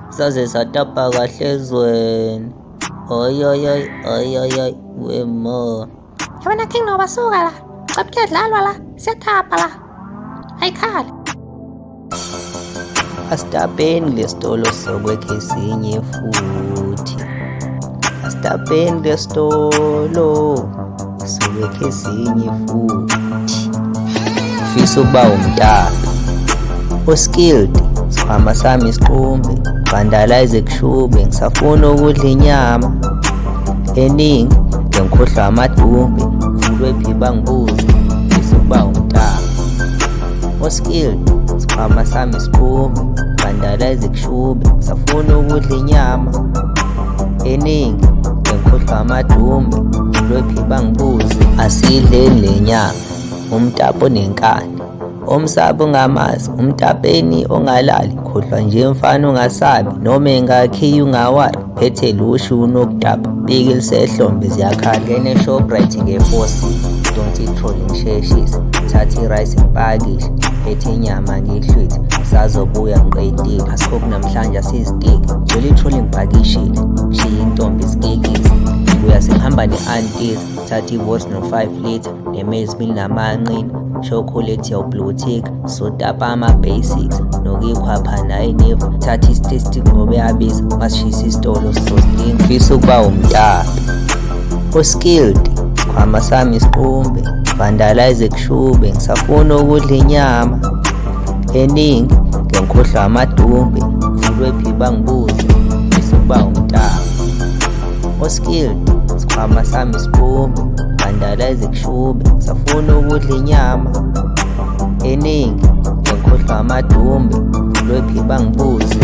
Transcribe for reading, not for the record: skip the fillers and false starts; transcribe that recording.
Saze satapa kahle ezweni. Oy oy oy oy oy oy wemo. Yabona King Noba suka la. Cha kuyadlalwa la. Siyatapa la. Ayikhali. Asitapeni lesitolo sokwekha esinye futhi. Asitapeni lesitolo sokwekha esinye futhi. Fisa ukuba umtapi oskilled, sikhwama sami isiqumbe, vandalize kushube, ngisafuna ukudla inyama eningi, ngikhohlwa amadumbe, vulwe phi bangibuze. Fisa ukuba umtapi oskilled, sikhwama sami isiqumbe, vandalize kushube, ngisafuna ukudla inyama eningi, ngikhohlwa amadumbe, vulwe phi bangibuze. Asidleni le nyama, umtapo nenkani, omsabi ungamazi, umtapeni ongalali, khohlwa nje mfana ungasabi, noma engakhiya ungawari, phethe lushu unokutapa, biki lisehlombe ziyakhala. Ngene eShoprite ngefosi, donsa itroli ngisheshise, thatha irayisi ngipakishe, phethe inyama ngiyihlwithe, sazobuya ngiqedile, asikhokhi namhlanje asizitiki, jwele itroli ngipakishile, shiya intombi isikikise, ngibuya sengihamba ne-antiza, thatha i-voice no-5 litre, ne-maize meal namanqina, chocolate yawu-blue tick, sotapa ama-basics, nokikhwapha nayinevu, thatha i-statistic ngoba iyabiza, masishisa isitolo sizosidinga. Fisa ukuba umtapi oskilled, sikhwama sami isiqumbe, vandalize kushube, ngisafuna ukudla inyama eningi, ngikhohlwa amadumbe, vulwe phi bangibuze. Fisa ukuba umtapi oskilled, sikhwama sami isiqumbe, vandalize kushube, ngisafuna ukudla inyama eningi, ngikhohlwa amadumbe, vulwe phi bangibuze.